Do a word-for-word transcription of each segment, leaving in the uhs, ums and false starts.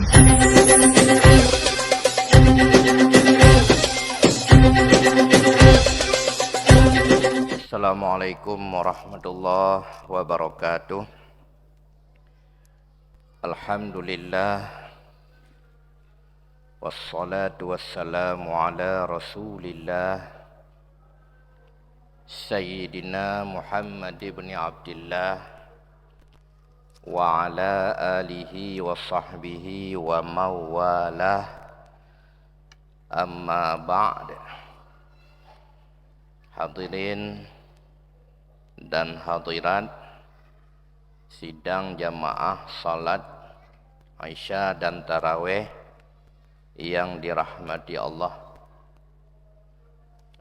Assalamualaikum warahmatullahi wabarakatuh. Alhamdulillah. Wassalatu wassalamu ala Rasulillah, Sayyidina Muhammad ibn Abdillah, wa ala alihi wa sahbihi wa mawalah. Amma ba'd. Hadirin dan hadirat sidang jamaah salat Isya dan Tarawih yang dirahmati Allah.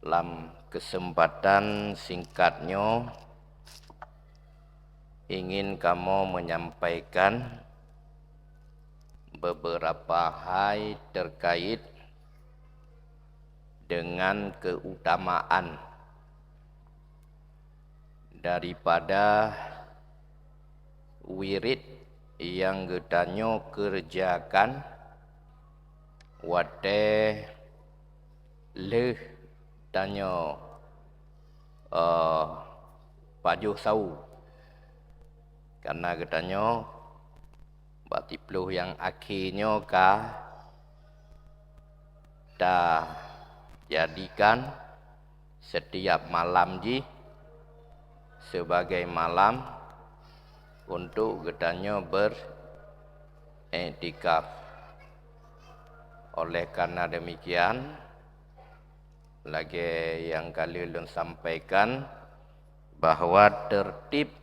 Lam kesempatan singkat nyoe, ingin kamoe menyampaikan beberapa hai terkait dengan keutamaan daripada wirid nyang geutanyoe keureujakan watée lheueh tanyoe, eh, pajoh sawu. Karena geutanyoe bak siplôh nyang akhé nyoe ka tajadikan setiap malam jih sebagai malam untuk geutanyoe beriktikaf. Oleh karena demikian, lagée nyang ka lheueh lôn sampaikan, bahwa tertib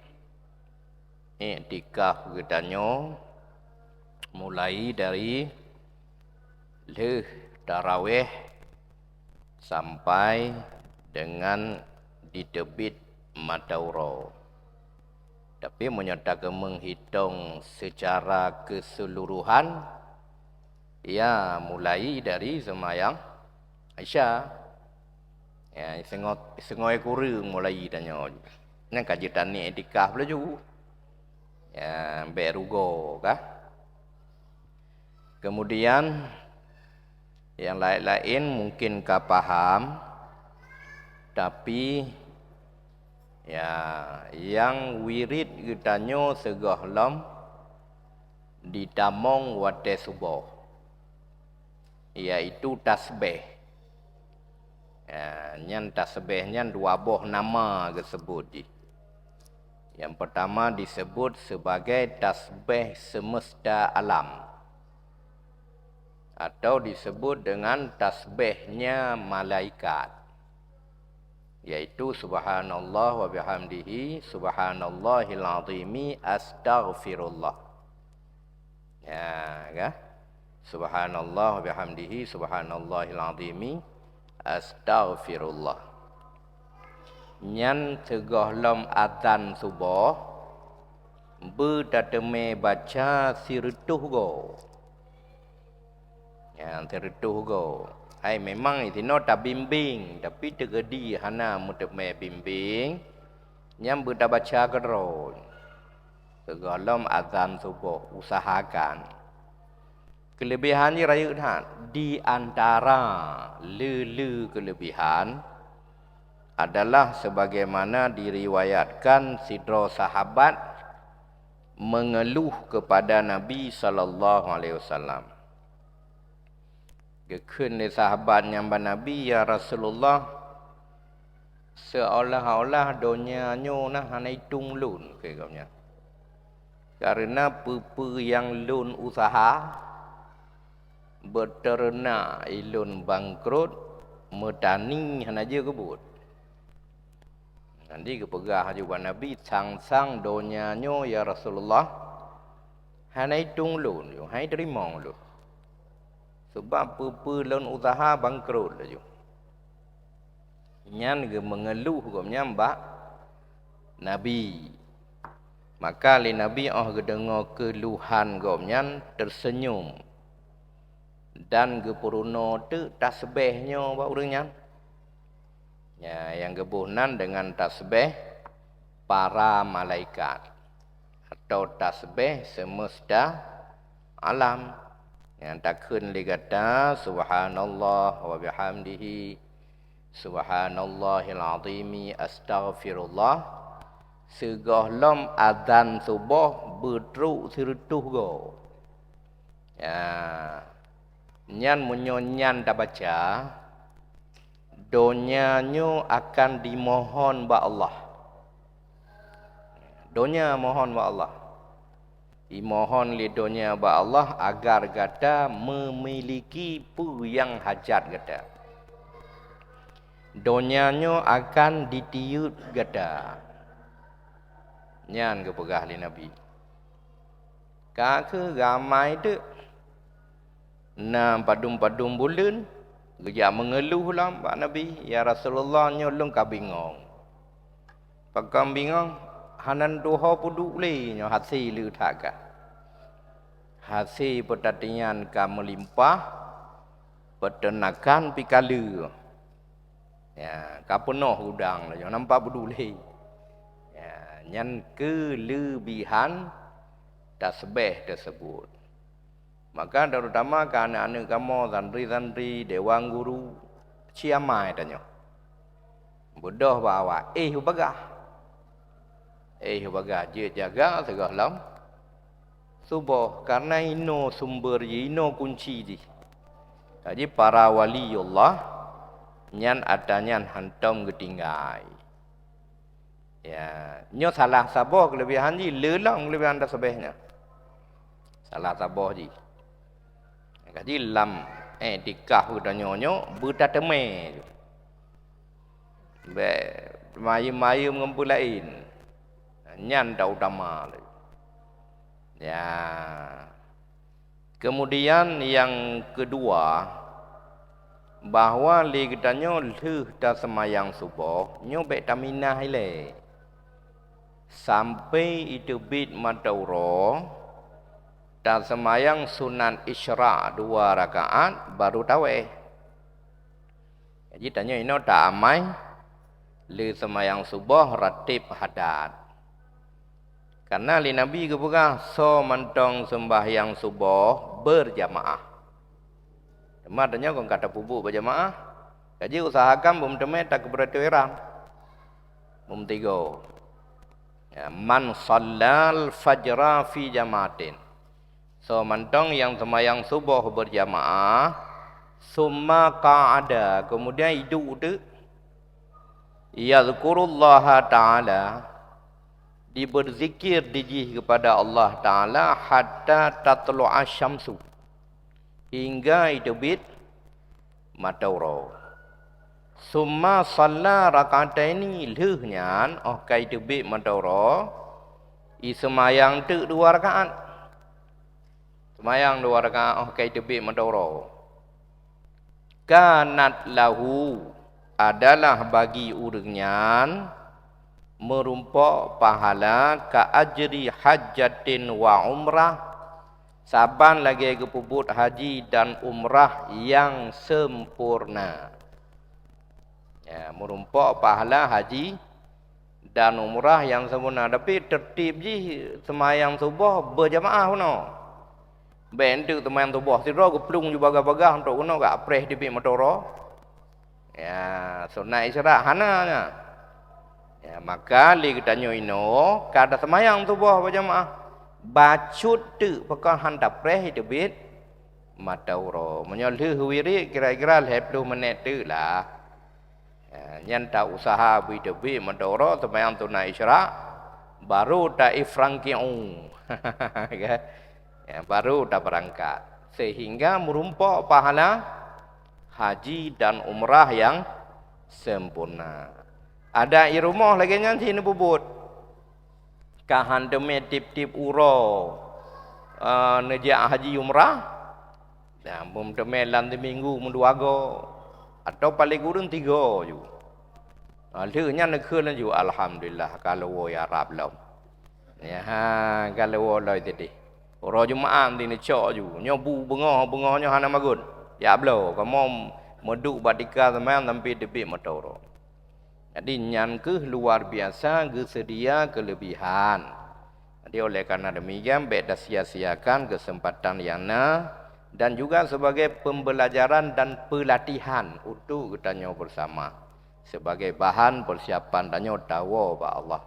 iktikaf geutanyoe mulai dari lheueh tarawih sampai dengan jiteubiet mata uroe. Tapi meunyoe takeumeung hitong secara keseluruhan, ya, mulai dari seumayang Isya. Ya, singoh, singoh kureueng mulai tanyoe. Nyan ka jeuet taneuk iktikaf laju. Ya, bék rugoe kah. Kemudian, nyang laén-laén mungkin ka paham, tapi, ya, nyang wirid geutanyoe sigohlom jitamong watée suboh, yaitu tasbih. Ya, nyan tasbih nyan dua boh nama geuseubut jih. Nyang peutama disebut sebagai tasbih semesta alam, atau disebut dengan tasbihnya malaikat, yaitu subhanallah wa bihamdihi, subhanallahil azimi, astaghfirullah. Ya, kan? Subhanallah wa bihamdihi, subhanallahil azimi, astaghfirullah. Nyan sigohlom azan suboh, beutateumé baca sireutôh goe. Nyan sireutôh goe. Hai, memang disinoe tabimbéng, tapi teukeudi hana meuteumé bimbéng, nyan beutabaca keudroe. Sigohlom azan suboh, usahakan. Keuleubehan jih rayeuk that. Di antara le-le keuleubehan adalah sebagaimana diriwayatkan sidroe sahabat mengeluh kepada Nabi sallallahu alaihi wasallam. Geukheun lé sahabat nyan bak Nabi, "Ya Rasulullah, seolah-olah donya nyoe na hana itong lôn," kheun gobnyan. "Kareuna peue-peue nyang lôn useuha, beuteureuna ilôn bangkrot, meutani hana jeuet keubuet." Jadi geupeugah laju bak Nabi, "Sang-sang donya nyoe, ya Rasulullah, hana itong lôn, hana iteurimong lôn. Sabab peue-peue lôn useuha bangkrot laju." Nyan geumeungeuluh gobnyan bak Nabi. Maka lé Nabi óh geudeungoe keuluhan gobnyan teuseunyum dan geupeurunoe teuk tasbeh nyoe bak ureuëng nyan. Nya, nyang geuboh nan deungon tasbeh para malaikat atau tasbeh seumeusta alam. Nyang takheun lé gata, "Subhanallah wa bihamdihi, subhanallahil azimi, astaghfirullah." Sigohlom azan suboh beutrok sireutôh goe. Ya, nyan meunyoe nyan tabaca, donya nyoe akan dimohon bak Allah. Donya mohon bak Allah. Imohon lé donya bak Allah agar gata memiliki peue nyang hajat gata. Donya nyoe akan ditiyeut gata. Nyan geupeugah lé Nabi. Ka kheueh ramai teuk na padum-padum buleuen geujak meungeuluh lom bak Nabi, "Ya Rasulullah, nyoe lôn ka bingong." "Pakon bingong?" "Hana tuho peuduek lé nyoe hase le that ka. Hase peutanian ka meulimpah, peuteunakan pih ka le. Ya, ka peunoh gudang laju, hana pat peuduek lé." Ya, nyan keuleubihan tasbeh teuseubut. Maka terutama keu aneuk-aneuk kamoe, santri-santri, dewan guru, ci amai tanyoe. Beudôh bak awak, éh u bagah. Éh u bagah, jeuet jaga sigohlom suboh, karena inoe sumber jih, inoe kunci jih. Jadi para waliullah nyan atra nyan hantom geutinggai. Ya, nyoe salah saboh keuleubihan jih, le lom keuleubihan tasbeh nyan. Salah saboh jih. Jadi lam iktikaf geutanyoe nyoe beutateumé. Bék mayeuem-mayeuem ngon peue laén. Nyan tautama lé. Ya. Kemudian nyang keudua, bahwa lé geutanyoe lheueh taseumayang suboh nyoe bék taminah ilée. Sampai iteubiet mata uroe, taseumayang sunat isyraq dua rakaat baru tawéh. Jadi tanyoe inoe ta amai lé seumayang suboh rateb hadat. Karena lé Nabi geupeugah, "Soe mantong seumbahyang suboh beurjamaah." Teuma tanyoe kon ka tapeubuet beurjamaah, kaji usahakan beumeuteumé takbiratul ihram. Beumeusigoe. Ya, "Man shallal fajra fi jama'atin." Soe mantong nyang seumayang suboh beurjamaah, summa qa'ada, kemudian iduek teuk, yadzkurullaha ta'ala, dibeurzikir dijih kepada Allah Ta'ala, hatta tatlu'a syamsu, hingga iteubiet mata uroe. Summa shalla rak'ataini, lheueh nyan óh ka iteubiet mata uroe, iseumayang teuk dua rakaat. Seumayang dua rakaat óh ka iteubiet mata uroe. Kanat lahu, adalah bagi ureuëng nyan meurumpok pahala ka ajri hajjatin wa umrah, saban lagée geupeubuet haji dan umrah nyang sempurna. Ya, meurumpok pahala haji dan umrah nyang sempurna. Tapi tertib jih seumayang suboh beujamaah bunoe. Bék enteuk seumayang suboh sidroe geuplueng ju bagah-bagah untuk keunoe gak preh teubiet mata uroe. Ya, sunat isyraq hana nyan. Ya, maka lé geutanyoe inoe ka taseumayang suboh beujamaah. Bacut teuk pakon han tapreh teubiet mata uroe. Meunyoe lheueh wirid kira-kira lhée ploh menit teuk lah. Ya, nyan ta usaha bri teubiet mata uroe seumayang sunat isyraq, baru ta ifrangki'u. Kan? Ya, baru ta beurangkat. Sehingga meurumpok pahala haji dan umrah nyang sempurna. Adak i rumoh lagée nyan cit neupeubuet. Ka han teumé tieb-tieb uroe, eh, neujak haji umrah, nah, beuteumé lam siminggu meudua goe, atawa paleng kureueng tigoe ju. Ah, lheueh nyan neukheun laju, "Alhamdulillah, ka leuwoe ya Rab lom." Ya, ka leuwoe lom sideh. Uroe Jumaat di neucok ju. Nyoe bu beungoh, beungoh nyoe hana magôt. Ya bloe, kamoe meuduek bak tika seumayang sampoe teubiet mata uroe. Jadi, nyan kheueh luar biasa geuseudia keuleubihan. Jadi, oleh karena demikian, bék tasia-siakan keuseumpatan nyang na dan juga sebagai pembelajaran dan pelatihan untuk geutanyoe bersama, sebagai bahan persiapan tanyoe tawoe bak Allah.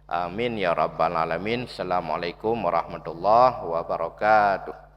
Amin ya rabbal alamin. Assalamualaikum warahmatullahi wabarakatuh.